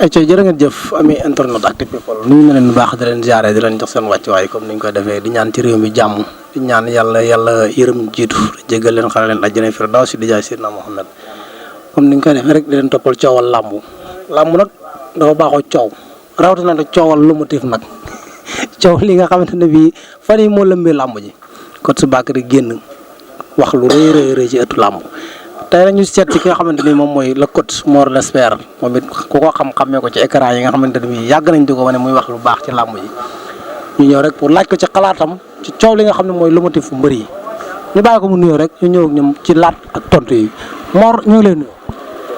ayca jërë ngeen jëf ami internet Actu People nuyu na leen bu baax di leen ziare di leen jox seen wàccuwaay comme ni ñu koy defee di ñaan ci réew mi jàmm di ñaan yàlla yërëm jiitu jégal leen xale leen àjjana firdawsi di jaay Seydina Muhammad comme ni ñu koy defee rek di leen toppal coowal làmb nag dafa baaxoo coow rawatina nag coowal lomotif nag coow li nga xamante ne bii fan yi moo lëmbee làmb ji Coach Bakary génn wax lu rëy ci ëttu làmb tey nag ñu seet ci ki nga xamante ni moom mooy le coach Mor l'Espère moom it ku ko xam-xamee ko ci écran yi nga xamante ne bii yàgg nañ di ko wane muy wax lu baax ci làmb yi ñu ñëw rek pour laaj ko ci xalaatam ci coow li nga xam ne mooy lomotif mbër yi ñu bàyyi ko mu nuyoo rek ñu ñëw ak ñoom ci laat ak tontu yi Mor ñu ngi lay nuyu.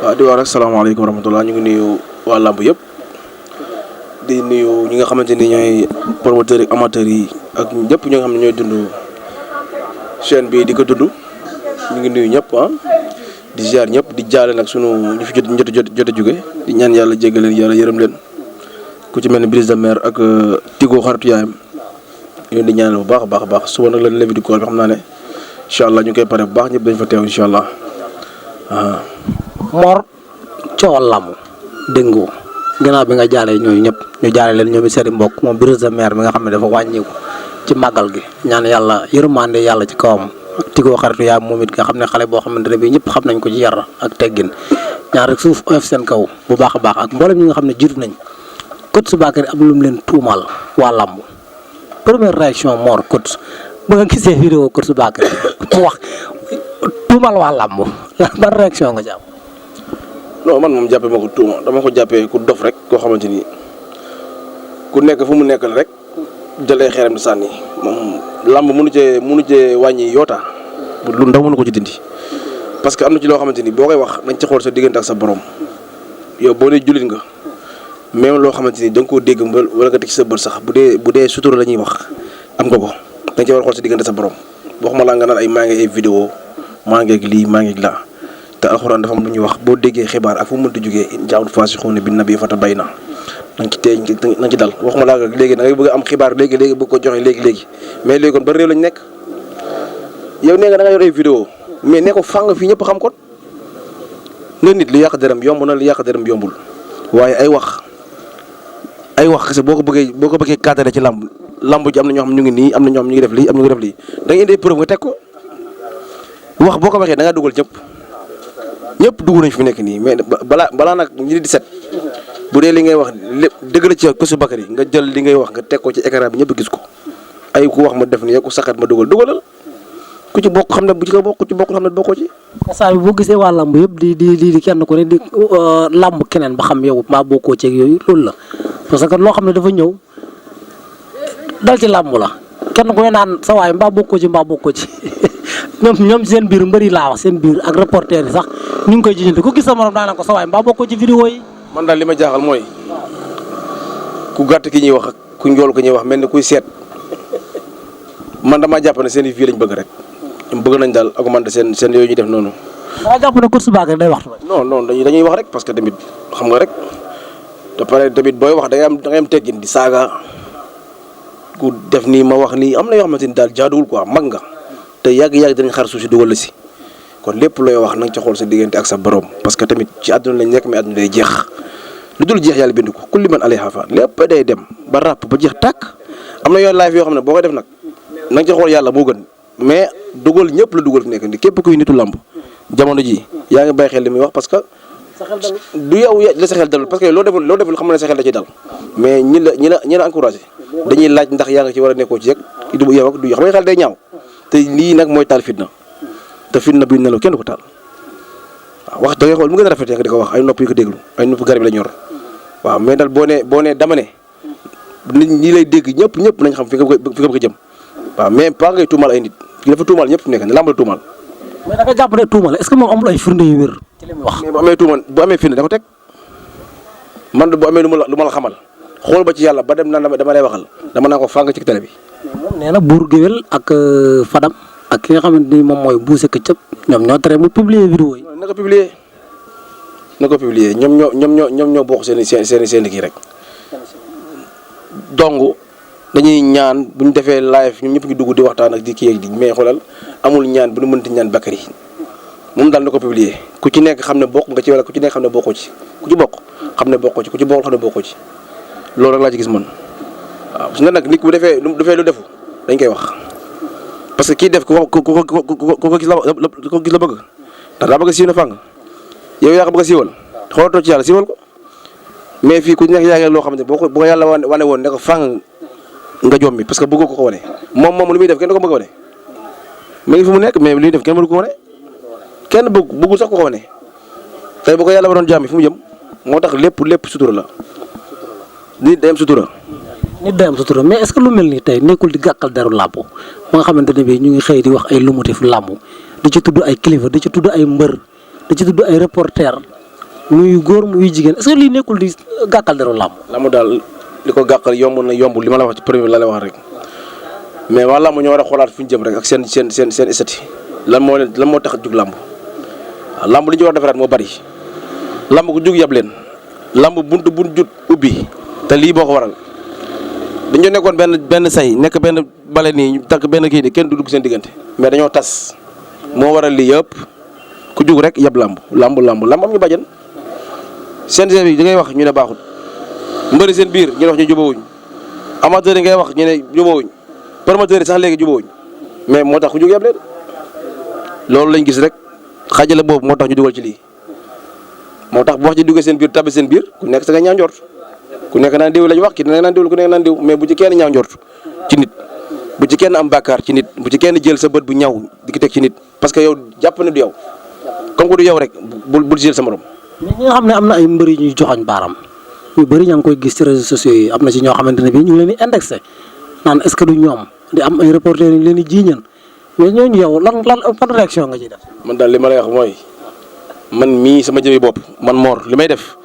waaw di wax rek salaamaaleykum wa rahmatulah ñu ngi nuyu waa làmb yëpp di nuyu ñi nga xamante ni ñooy promoteurs yi amateurs yi ak ñëpp ñoo nga xam ne ñooy dund chaîne bi di ko dund ñu ngi nuyu ñëpp di ziar ñëpp di jaale nag sunu ñu fi jot a jóge di ñaan yàlla jéggal leen yàlla yërëm leen ku ci mel ni Brise de Mer ak Tigo xaritu yaayam yéen di ñaanal bu baax a baax suba nag la levée du corps bi xam naa ne incha allah ñu ngi koy pare bu baax ñëpp dañ fa teew incha allah waaw. Mor coowal làmb dégg nga ginnaaw bi nga jaalee ñooyu ñëpp ñu jaale leen ñoom seen i mbokk moom Brise de Mer mi nga xam ne dafa wàññeeku ci màggal gi ñaan yàlla yërmande yàlla ci kawam. Tigo xaritu yaay moom it nga xam ne xale boo xamante ne bii ñëpp xam nañ ko ci yar ak teggin ñaar rek suuf oyof seen kaw bu baax a baax ak mboolem ñi nga xam ne jiitu nañ Coach Bakary am lu mu leen tuumaal waa làmb première réaction Mor Coach ba nga gisee vidéo Coach Bakary mu wax tuumaal waa làmb ban réaction nga ci am. non man moom jàppee ma ko tuuma dama ko jàppee ku dof rek koo xamante ni ku nekk fu mu nekk la rek jëlee xeeram di sànni moom làmb mënu cee wàññi yoota lu ndaw mënu ko ci dindi parce que am na ci loo xamante ni boo koy wax nañ ci xool sa diggante ak sa borom yow boo dee jullit nga même loo xamante ni da nga koo dégg wala nga teg ci sa bët sax bu dee sutura la ñuy wax am nga ko da nga ci war a xool sa diggante sa borom waxuma laa nga naan ay maa ngi ay vidéo maa ngi ak lii maa ngi ak laa te alxuraan dafa am lu ñuy wax boo déggee xibaar ak fu mu mënti jógee jaawul faasixuuna bin nabi fata bay na nañ ci tey nañ ci dal waxuma laa léegi da ngay bëgg am xibaar léegi bëgg ko joxe léegi mais léegi kon ba réew lañ nekk yow nee nga da nga yor ay vidéo mais nee ko fàng fii ñëpp xam kon nga nit lu yàq dërëm yomb na lu yàq dërëm yombul waaye ay wax kese boo ko bëggee cadré ci lamb ji am na ñoo xam ñu ngi nii am na ñoo xam ñu ngi def lii am ñu ngi def lii da ngay indi ay preuve nga teg ko wax boo ko waxee da ngaa dugal ñëpp dugg nañ fi nekk nii mais balaa nag ñi di set bu dee li ngay wax lépp dëgg la ci Coach Bakary nga jël li ngay wax nga teg ko ci écran bi ñëpp gis ko ay ku wax ma def nii ku saxat ma dugalal ku ci bokk xam ne bu ci ko bokk ku ci bokk xam ne bokkoo ci. saa bi boo gisee waa làmb yëpp di kenn ku ne di làmb keneen ba xam yow maa bokkoo ci ak yooyu loolu la parce que loo xam ne dafa ñëw dal ci làmb la kenn ku ne naan sa waay mbaa bokkoo ci ñoom seen biir mbëri laa wax seen biir ak reporter yi sax ñu ngi koy jiñante ku gis sa morom daanaka sa waay mbaa bokkoo ci vidéo yi. man daal li ma jaaxal mooy ku gàtt ki ñuy wax ak ku njool ki ñuy wax mel ni kuy seet man damaa jàpp ne seen i vie lañ bëgg rek ñoom bëgg nañ daal augmenter seen yooyu ñuy def noonu. da jàpp ne Coach Bakary day waxtu. non dañuy wax rek parce que tamit xam nga rek te pare tamit booy wax da ngay am teggin di saaga ku def nii ma wax nii am na yoo xamante ni daal jaaduwul quoi mag nga te yàgg dinañ xar suuf si dugal la si kon lépp looy wax na nga ca xool sa diggante ak sa borom parce que tamit ci àdduna lañ nekk mais àdduna day jeex. lu dul jeex yàlla bind ko kulli man alayha fan lépp day dem ba ràpp ba jeex tàkk am na yoon live yoo xam ne boo koy def nag na nga ci xool yàlla moo gën mais dugal ñëpp la dugal fi nekk nii képp kuy nitu làmb jamono ji yaa ngi bàyyi xel li muy wax parce que du yow la sa xel dalul parce que loo deful xam ne sa xel da ciy dal mais ñi la encouragé dañuy laaj ndax yaa nga ci war a nekkoo ci rek du yow ak du xam nga xel day ñaaw te lii nag mooy taal fitna te fitna bi nelaw kenn du ko taal waaw wax da ngay xool mu gën a rafetee nga di ko wax ay nopp yu ko déglu ay nopp garab la ñor waaw mais daal boo nee dama ne nit ñi lay dégg ñëpp nañ xam fi nga bëgg a jëm waaw mais pas ngay tuumal ay nit ki dafa tuumal ñëpp nekk ne lamb la tuumal. mais da nga jàpp ne tuumal est-ce que moom amul ay firnde yu wér ci li muy wax. mais bu amee firnde da ko teg man bu amee lu ma la xamal xool ba ci yàlla ba dem naan dama lay waxal dama naa ko fàng ci télé bi. moom nee na Bour Gueweul ak Fadam ak ki nga xamante ni moom mooy Bousse Këccëg ñoom ñoo tere mu publier vidéo yi. na ko publier ñoom ñoo bokk seen kii rek donc dañuy ñaan bu ñu defee live ñun ñëpp ñu dugg di waxtaan ak di kii ak di mais xoolal amul ñaan bu ñu mënti ñaan Bakary moom daal na ko publier ku ci nekk xam ne bokk nga ci wala ku ci nekk xam ne bokkoo ci ku ci bokk xam ne bokkoo ci ku ci bokkul xam ne bokkoo ci loolu rek laa ci gis man waaw su nga nag nit bu defee lu defu dañ koy wax parce que kii def ku ko gis la bëgg ndax daa bëgg a siiw na fàng yow yaa ko bëgg a siiwal xoolatoo ci yàlla siiwal ko mais fii ku nekk yaa ngi loo xamante ne boo ko yàlla wane woon ne ko fàng nga jommi parce que bëggoo ko wane moom lu muy def kenn du ko bëgg a wane ma ngi fi mu nekk mais li muy def kenn mënu ko wane kenn bëggul sax ko wane tey bu ko yàlla waroon jàmmi fu mu jëm moo tax lépp sutura la nit day am sutura. nit day am sutura mais est-ce que lu mel ni tey nekkul di gàkkal deru làmb ba nga xamante ne bii ñu ngi xëy di wax ay lumotif làmb di ci tudd ay kilifa di ci tudd ay mbër di ci tudd ay reporter muy góor muy jigéen est-ce que lii nekkul di gàkkal deru làmb. làmb daal li ko gàkkal yombul li ma la wax ci premier la lay wax rek mais waa làmb ñoo war a xoolaat fu ñu jëm rek ak seen estati lan moo tax a jug làmb waaw làmb li ñu war a defaraat moo bari làmb ku jug yab leen làmb buntu jut ubbi te lii boo ko waral dañoo nekkoon benn say nekk benn bale nii ñu takk benn kii nii kenn du dugg seen diggante mais dañoo tas moo waral lii yëpp ku jug rek yab làmb am ñu bàjjen CNG bi da ngay wax ñu ne baaxut mbëri seen biir ñu wax ñu jubawuñ amateur yi ngay wax ñu ne jubawuñ promoteur yi sax léegi jubawuñ mais moo tax ku jug yab leen loolu lañ gis rek xajale boobu moo tax ñu dugal ci lii moo tax bu wax ji duggee seen biir tabbi seen biir ku nekk sa nga ñaaw njort ku nekk naan diw lañ wax ki nekk naan diw ku nekk naan diw mais bu ci kenn ñaaw njort ci nit bu ci kenn am bàkkaar ci nit bu ci kenn jël sa bët bu ñaw di ko teg ci nit parce que yow jàpp na du yow comme que du yow rek bul jël sa morom. mais ñi nga xam ne am na ay mbër yu ñuy joxoñ baaram yu bëri ñaa ngi koy gis ci réseaux sociaux yi am na ci ñoo xamante ne bii ñu ngi leen di indexé naan est-ce que du ñoom di am ay reporters yu leen di jiiñal mais ñooñu yow lan ban réaction nga ciy def. man daal li ma lay wax mooy man mii sama jëmi bopp man Mor li may def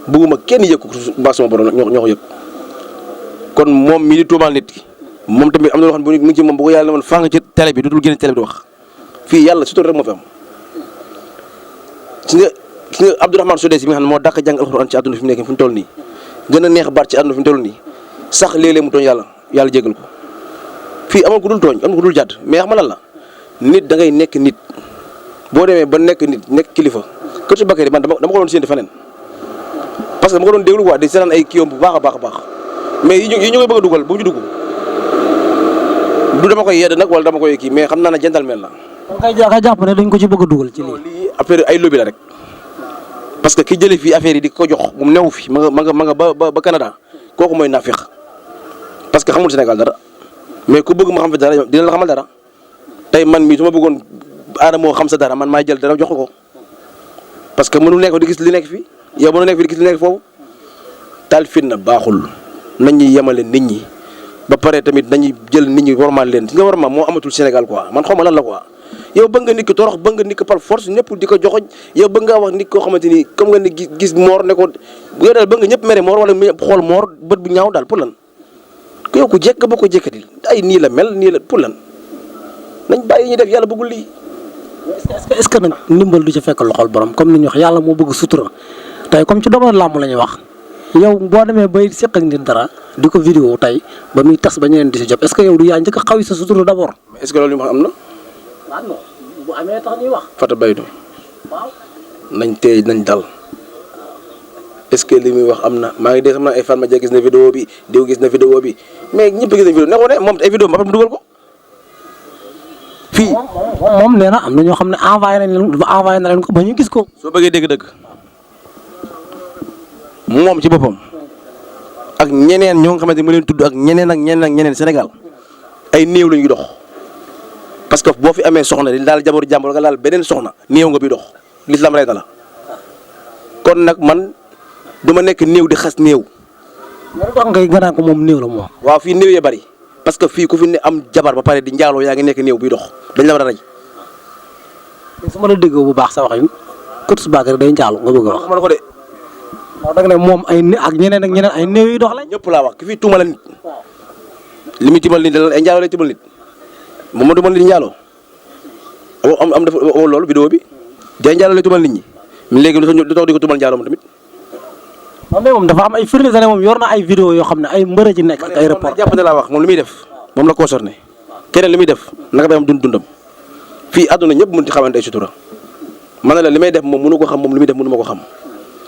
bëgguma kenn yëg ko ba sama borom ñoo ko yëg kon moom mii di tuumaal nit ki moom tamit am na loo xam ne mu ngi ci moom bu ko yàlla man faa nga ci télé bi dootul génn télé bi di wax fii yàlla surtout rek moo fi am. gis nga Abdourahmane Sodesi mi nga xam ne moo dàq jàng alxuraan ci àdduna fi mu nekk fu mu toll nii gën a neex baat ci àdduna fi mu toll nii sax léeg-léeg mu tooñ yàlla jégal ko fii amul ku dul tooñ amul ku dul jàdd mais xam nga lan la nit da ngay nekk nit boo demee ba nekk nit nekk kilifa kër su Bakary man dama ko doon séntu feneen parce que dama ko doon déglu quoi di seetaan ay kiyom bu baax a baax mais yi ñu koy bëgg a dugal bu mu ci dugg du dama koy yedd nag wala dama koy kii mais xam naa ne gentleman la. kon kay jàpp ne dañ ko ci bëgg a dugal ci lii. affaire ay lobby la rek parce que ki jëlee fii affaire yi di ko jox mu new fi ma nga ba Canada kooku mooy naafeq parce que xamul Sénégal dara mais ku bëgg ma xam fi dara dina la xamal dara tey man mii su ma bëggoon aadamoo xam sa dara man maay jël dara jox ko parce que mënu nekk di gis li nekk fii yow mënu nekk fi di gis li nekk foofu taal fitna baaxul nañ ñuy yemale nit ñi ba pare tamit nañuy jël nit ñi warmaal leen si nga warmaal moo amatul Sénégal quoi man xaw ma lan la quoi. yow bëgg nga nit ki torox bëgg nga nit ki par force ñëpp di ko joxoñ yow bëgg ngaa wax nit koo xamante ni comme nga ni gis Mor ne ko yow daal bëgg nga ñëpp mere Mor wala xool Mor bët bu ñaaw daal pour lan yow ku jekk ba ko jekkati ay nii la mel nii la pour lan nañ bàyyi ñu def yàlla bëggul lii. est-ce que nag ndimbal du ci fekk loxol borom comme ni ñu wax yàlla moo bëgg sutura tey comme ci domaine làmb la ñuy wax yow boo demee bay seq ak nit dara di ko vidéo tey ba muy tas ba ñeneen di si jot est-ce que yow du yaa njëkk a xawi sa sutura d'abord. est-ce que loolu ñu wax am na. waaw non bu amee tax ñuy wax. Fata Baydo waaw. nañ teey nañ dal est-ce que li muy wax am na maa ngi dégg xam naa ay fan ma gis na vidéo bi diw gis na vidéo bi mais ñëpp gis nañ vidéo ne ko ne moom ay vidéo ba mu dugal ko fii. moom nee na am na ñoo xam ne envoyé na leen ko ba ñu gis ko. soo bëggee dégg-dëgg moom ci boppam ak ñeneen ñoo nga xamante ni mu leen tudd ak ñeneen Sénégal ay néew la ñuy dox. parce que boo fi amee soxna di daal jabaru jàmbur nga laal beneen soxna néew nga bi dox l'islam rey na la kon nag man du ma nekk néew di xas néew. loolu tax ngay gën a ko moom néew la moom. waaw fii néew yee bari parce que fii ku fi ne am jabar ba pare di njaaloo yaa ngi nekk néew buy dox dañ la war a rey. su ma la déggoo bu baax sa wax yi kër su Bakary day njaalu nga bëgg a wax. ma la ko de. waaw da nga ne moom ak ñeneen ay néew yu dox lañ. ñëpp laa wax ki fi tuumal nit li muy timal nit ay njaaloo lay timal nit. moom moo tumal nit ñi njaaloo am dafa loolu vidéo bi day njaaloo lay tumal nit ñi léegi lu tax di ko tumal njaaloo moom tamit. waaw mais moom dafa am ay firnde ne moom yor na ay vidéo yoo xam ne ay mbër ci nekk ak ay report. jàpp ne laa wax moom li muy def moom la concerné keneen li muy def naka bay am dundam fii àdduna ñëpp mën ci xamante ay sutura man na la li may def moom mënu ko xam moom li muy def mënu ma ko xam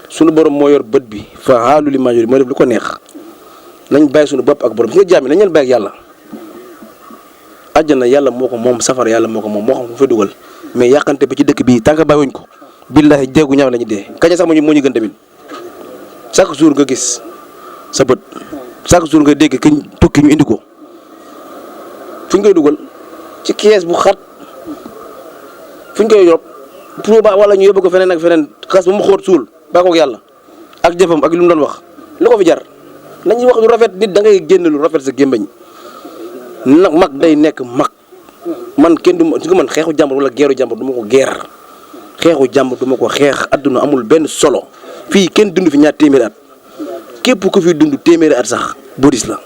suñu borom moo yor bët bi fa haalu li majori moo def lu ko neex nañ bàyyi suñu bopp ak borom si nga jaam yi nañ leen bàyyi ak yàlla àjjana yàlla moo ko moom safara yàlla moo ko moom moo xam fu fa dugal mais yàqante bi ci dëkk bii tant que bàyyiwuñ ko billahi jéegu ñaaw lañu dee kañ sax moo ñu gën tamit chaque jour nga gis sa bët chaque jour nga dégg kañ tukki ñu indi ko fu ñu koy dugal ci kees bu xat fu ñu koy yóbbu pour wala ñu yóbbu ko feneen ak feneen xas ba mu xóot suul baa koog yàlla ak jëfam ak li mu doon wax lu ko fi jar nañuy wax lu rafet nit da ngay génn lu rafet sa gémbañ nag mag day nekk mag man kenn du ma su nga man xeexu jàmbur wala geeru jàmbur du ma ko geer xeexu jàmbur du ma ko xeex adduna amul benn solo fii kenn dund fi ñaar téeméeri at képp ku fi dund téeméeri at sax bodis la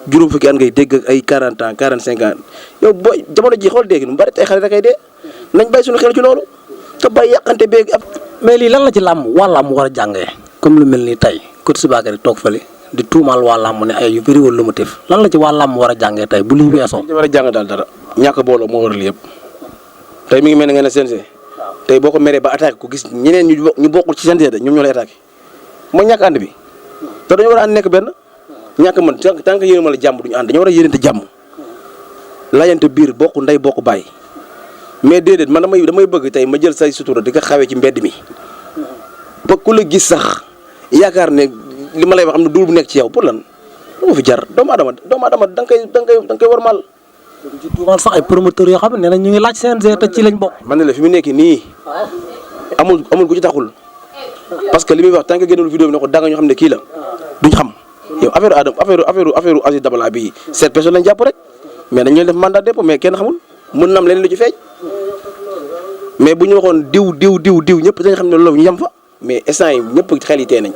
juróom fukki at ngay dégg ak ay 40 ans 45 ans yow booy jamono ji xool dégg nu bari tey xale da kay dee nañ bàyyi suñu xel ci loolu te bàyyi yàqante beeg ab. mais lii lan la ci làmb waa làmb war a jàngee comme lu mel ni tey Coach Bakary toog fële di tuumaal waa làmb ne ay yu bëri wala lu mu tëf lan la ci waa làmb war a jàngee tey bu lii weesoo. li war a jàng daal dara ñàkk booloo moo waral yëpp tey mi ngi mel ne nga ne CNG tey boo ko meree ba attaqué ko gis ñeneen ñu bokkul ci CNG de ñoom ñoo lay attaqué mooy ñàkk ànd bi te dañoo war a ànd nekk benn ñàkk man tant que yéen a la jàmm duñu ànd dañoo war a yéenante jàmm laajante biir bokk ndey bokk bàyyi mais déedéet man damay bëgg tey ma jël say sutura di ko xawee ci mbedd mi ba ku la gis sax yaakaar ne li ma lay wax am na duul bu nekk ci yow pour lan lu fi jar doomu adama da nga koy warmal. ci tuumaal sax ay promoteurs yoo xam ne ñu ngi laaj CNG te ci lañ bokk. man ne la fi mu nekk nii amul ku ci taxul parce que li muy wax tant que génnul vidéo bi ne ko danga ñu xam ne kii la duñ xam yow affaire Aziz Dabala bii 7 personnes lañ jàpp rek mais dañu leen def mandat dépôt mais kenn xamul mën na am leneen lu ci feeñ mais bu ñu waxoon diw ñëpp dañ xam ne loolu ñu yem fa mais instant yi ñëpp xel yi tee nañ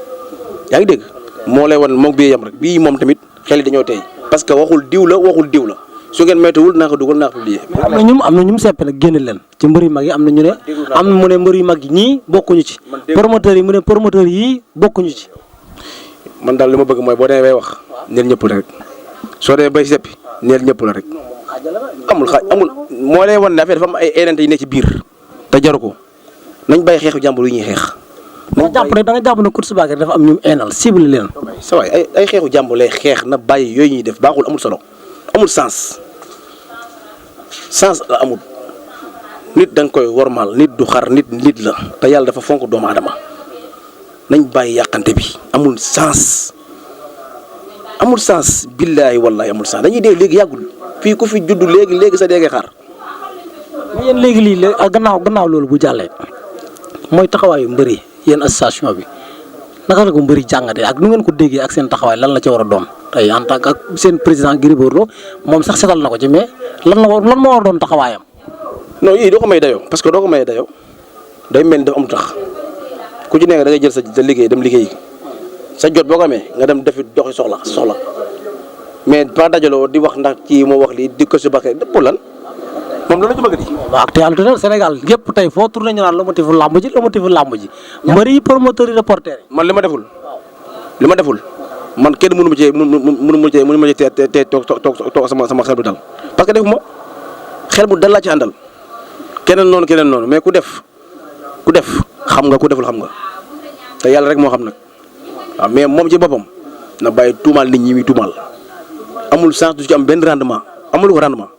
yaa ngi dégg moo lay wan moom bii yem rek bii moom tamit xel yi dañoo tey parce que waxul diw la su ngeen météwul naa ko dugal naa ko publier. am na ñu mu sepp nag génne leen ci mbër yu mag yi am na ñu ne. am na mu ne mbër yu mag yi ñii bokkuñu ci. promoteurs yi mu ne promoteurs yi bokkuñu ci. man daal li ma bëgg mooy boo demee bay wax neel ñëpp la rek soo demee bay seppi neel ñëpp la rek amul moo lay wan ne affaire dafa am ay errante yi ne ci biir te jaru ko nañ bàyyi xeexu jàmbur yi ñuy xeex. da nga jàpp ne Coach Bakary dafa am ñu eenal cible leen. sa waay ay xeexu jàmbur lay xeex na bàyyi yooyu ñuy def baaxul amul solo amul sens la amul nit da nga koy wormaal nit du xar nit la te yàlla dafa fonk doomu aadama nañ bàyyi yàqante bi amul sens billaahi wallaahi amul sens dañuy dee léegi yàggul fii ku fi judd léegi sa déggee xaar. mais yéen léegi lii gannaaw loolu bu jàllee mooy taxawaayu mbëri yéen association bi naka la ko mbëri jàngatee ak nu ngeen ko déggee ak seen taxawaay lan la ci war a doon tey en tant que ak seen président Gris Bordeaux moom sax setal na ko ci mais lan moo war a doon taxawaayam. non yii doo ko may dayoo parce que doo ko may dayoo day mel ni dafa am tax ku ci nekk da ngay jël sa liggéey dem liggéey sa jot boo ko amee nga dem defi doxi soxla mais pas dajaloo di wax ndax kii moo wax lii di ko si Bakary pour lan moom loolu la ci bëgg di. waaw actualité la Sénégal yëpp tey foo tourné ñu naan lomotifu làmb ji. mbëri yi promoteurs yi reporter yi. man li ma deful man kenn mënu ma cee te toog sama xel bu dal parce que defuma xel bu dal laa ci àndal keneen noonu mais ku def xam nga ku deful xam nga te yàlla rek moo xam nag waaw mais moom ci boppam na bàyyi tuumaal nit ñi muy tuumaal amul sens du ci am benn rendement amul ko rendement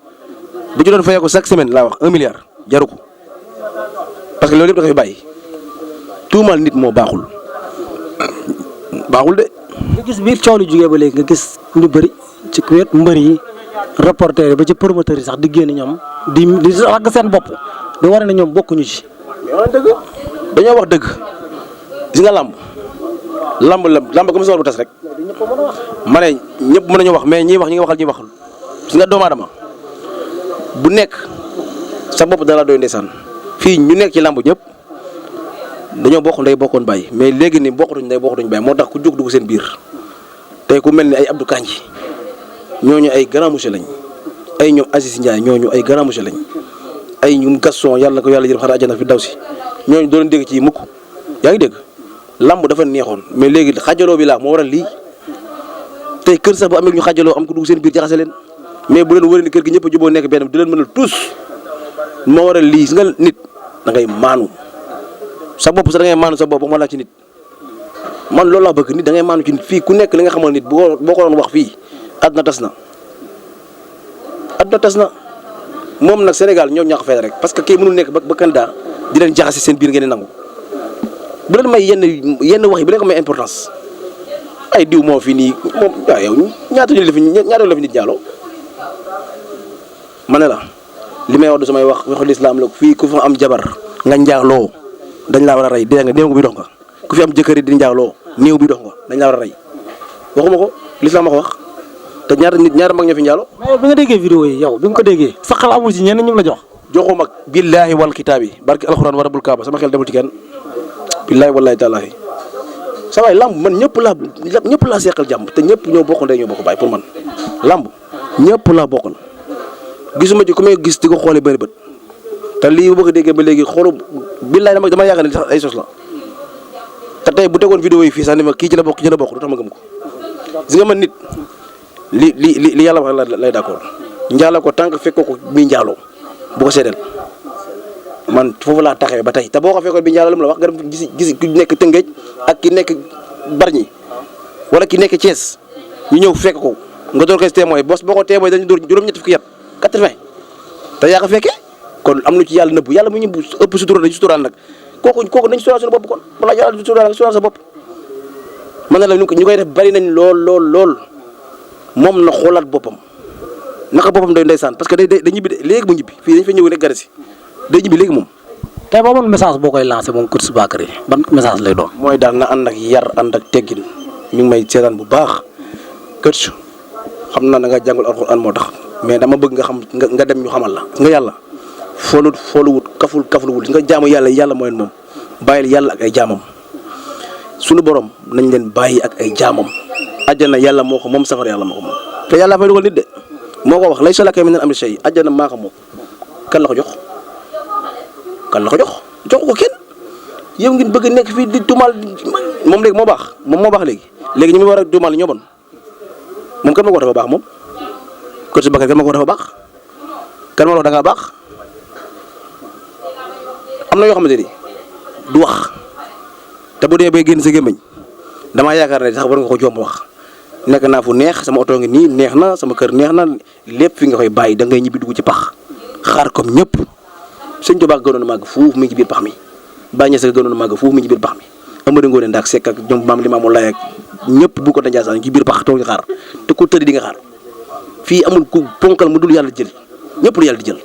bu ci doon fayee ko chaque semaine laa wax 1 milliard jaru ko parce que loolu yëpp da koy bàyyi tuumaal nit moo baaxul de. nga gis biir coow li jugee ba léegi nga gis ñu bëri ci wet mbër yi reporter yi ba ci promoteur yi sax di génn ñoom di ragg seen bopp di war ne ñoom bokkuñu ci. mais dëgg dañoo wax dëgg gis nga làmb comme si war bu tas rek ma ne ñëpp mën nañu wax mais ñiy wax ñi nga waxal ñuy waxul gis nga doomu aadama bu nekk sa bopp dala doy ndeysaan fii ñu nekk ci làmb ñëpp dañoo bokk ndey bokkoon bàyyi mais léegi ni bokkatuñ ndey bokkatuñ bàyyi moo tax ku jóg dugg seen biir tey ku mel ni ay Abdou Kandji ñooñu ay grand monsieur lañ ay ñoom Aziz Ndiaye ñooñu ay grand monsieur lañ ay ñum Gaston yàlla ko yàlla jël xara àjjana fi daw si ñooñu doo leen dégg ci mukk yaa ngi dégg làmb dafa neexoon mais léegi xajaloo bi laa moo waral lii tey kër sax bu amee ñu xajaloo am ko dugg seen biir jaxase leen mais bu leen wëree ni kër gi ñëpp a juboo nekk benn du leen mënal tous moo waral lii nga nit da ngay maanu sa bopp sax da ngay maanu sa bopp ma la ci nit man loolu laa bëgg nit da ngay maanu ci nit fii ku nekk li nga xamal nit boo ko doon wax fii àdduna tas na moom nag Sénégal ñoo ñàkk fay rek parce que kii mënul nekk ba candidat di leen jaxase seen biir ngeen di nangu bu leen may yenn wax yi bu leen ko may importance ay diw moo fi nii moom waaw yow ñaata la fi nit jaaloo ma ne la li may wax du samay waxu lislaam la fii ku fa am jabar nga njaaloo dañ laa war a rey dégg nga néew bi dox nga ku fi am jëkkër di njaaloo néew bi dox nga dañ laa war a rey waxuma ko lislaam ma ko wax te ñaata mag ñoo fi njaaloo. mais yow bi nga déggee vidéo yi yow bi nga ko déggee sa xel amul ci ñenn ñu la jox. joxuma ak billaahi wal kitaabi barki alxuraan wa rabbul kaaba sama xel demul ci kenn billaahi wallaahi taalaahi sa waay lamb man ñëpp laa seqal jàmm te ñëpp ñoo bokk ndey ñoo bokk baay pour man lamb ñëpp laa bokkal gisuma ci ku may gis di ko xoolee bëri bët te lii bu bëgg a déggee ba léegi xoolu billaahi dama yaakaar ne sax ay sos la te tey bu tegoon vidéo yi fii sax ni ma kii ci la bokk du tax ma gëm ko gis nga man nit li yàlla wax lay d'accord njaalo ko tant que fekkoo ko muy njaaloo bu ko seedeel man foofu laa taxawee ba tey te boo ko fekkoon bi njaaloo lu mu la wax nga dem gis ki nekk Tëngéej ak ki nekk Bargny wala ki nekk Thiès ñu ñëw fekk ko nga door koy témoin boo ko témoin dañu door juróom-ñetti fukki yat 80 te yaa ko fekkee kon am na ci yàlla nëbbu yàlla mu ñu ëpp sutura dañu suturaan nag kooku nañu suturaan suñu bopp kon balaa yàlla suturaan sa bopp man na la ñu koy def bari nañ lool moom na xoolaat boppam naka boppam day ndeysaan parce que day ñibbi léegi mu ñibbi fii dañu fa ñëw rek gari si day ñibbi léegi moom. tey boo amoon message boo koy lancé moom Coach Bakary ban message lay doon. mooy daal na ànd ak yar ànd ak teggin ñu ngi may seetaan bu baax Coach xam naa da nga jàngul alxuraan moo tax mais dama bëgg nga xam nga dem ñu xamal la nga yàlla fooluwut kafuluwut nga jaamu yàlla mooy moom bàyyil yàlla ak ay jaamam sunu borom nañ leen bàyyi ak ay jaamam. àjjana yàlla moo ko moom safara yàlla moo ko moom te yàlla fay dugal nit de moo ko wax lay solakay min amri shay àjjana maa ko moom kan la ko jox jox ko kenn yow ngeen bëgg nekk fii di tuumaal moom léegi moo baax léegi ñu mu war a tuumaal ñoo bon moom kan ma ko dafa baax moom Coach Bakary kan ma ko dafa baax kan ma wax da ngaa baax am na yoo xamante ni du wax te bu dee bay génn sa gémmiñ damaa yaakaar ne sax war nga ko jomb wax nekk naa fu neex sama oto ngi nii neex na sama kër neex na lépp fi nga koy bàyyi da ngay ñibbi dugg ci pax xaar comme ñëpp sëñ Tuubaa gënoon a màgg fuuf mi ngi ci biir pax mi Baay Ñas gënoon a màgg fuuf mi ngi ci biir pax mi Amari Ngoone Ndak Sekk ak ñoom maam Limaamu Laay ak ñëpp bu ko dajaasaan ci biir pax toog di xaar te ku tëdd di nga xaar fii amul ku ponkal mu dul yàlla jël ñëpp lu yàlla di jël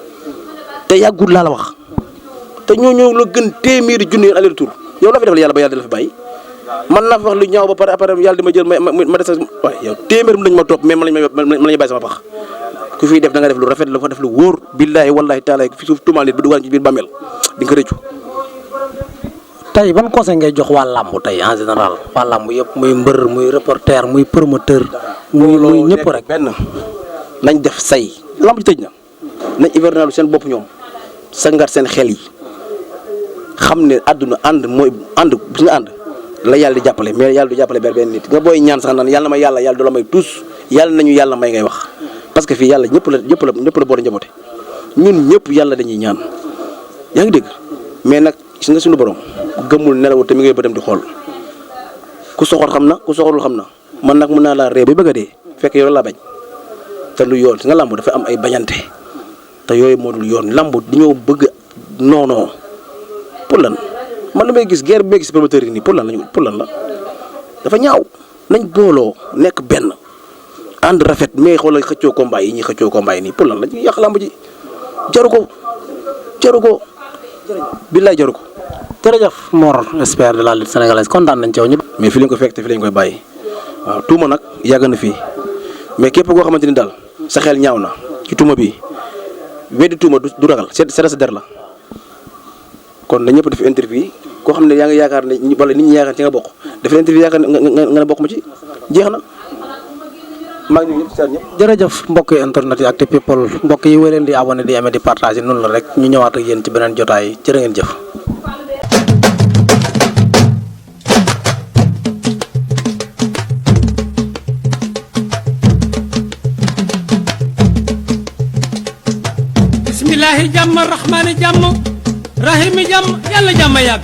te yàggul laa la wax te ñoo la gën téeméeri junni yoon aller retour yow la fi defal yàlla ba yàlla di la fi bàyyi man naa fi wax lu ñaaw ba pare après yàlla di ma jël ma des waaye yow téeméer mu lañ ma topp mais man lañ bàyyi sama pax ku fiy def da nga def lu rafet la fa def lu wóor billaahi wallaahi taala fi suuf tuumaal nit bu dugal ci biir bàmmeel di nga ko rëccu. tey ban conseil ngay jox waa làmb tey en général waa làmb yëpp muy mbër muy reporter muy promoteur muy ñëpp rek benn nañ def say lamb ji tëj na nañ hivernalu seen bopp ñoom sangat seen xel yi xam ne àdduna ànd mooy ànd bis nga ànd la yàlla di jàppale mais yàlla du jàppale benn nit nga booy ñaan sax naan yàlla na ma yàlla du la may tous yàlla nañu yàlla may ngay wax parce que fii yàlla ñëpp la boole njaboote ñun ñëpp yàlla dañuy ñaan yaa ngi dégg mais nag gis nga suñu borom gëmmul nelawul te mi ngay bëtam di xool ku soxor xam na ku soxorul xam na man nag mën naa laa ree ba bëgg a dee fekk yow laa bañ te lu yoon si nga làmb dafa am ay bañante te yooyu moo dul yoon làmb dañoo bëgg noonoo pour lan man damay gis guerre bi may gis promoteur yi nii pour lan la dafa ñaaw nañ booloo nekk benn ànd rafet mais xoolal xëccoo combat yi ñuy xëccoo combat yi nii pour lan la ñuy yàq làmb ji jaru ko billaay jaru ko. jërëjëf Mor expert de la lutte sénégalaise kontaan nañ ci yow ñëpp. mais fi lañ ko fekk te fi lañ koy bàyyi waaw tuuma nag yàgg na fii mais képp koo xamante ni daal sa xel ñaaw na ci tuuma bi weddi tuuma du ragal sa der la kon na ñëpp def interview koo xam ne yaa ngi yaakaar ne wala nit ñi yaakaar ci nga bokk def interview yaakaar nga ne bokk ma ci jeex na maa ngi nuyu ñëpp ñëpp. jërëjëf mbokk yi internet yi Actu People mbokk yi wéy leen di abonné di aimé di partagé noonu la rek ñu ñëwaat ak yéen ci beneen jotaay jërë ngeen jëf. bismillahi jàmm rahmaani jàmm rahimi jàmm yàlla jàmm yàgg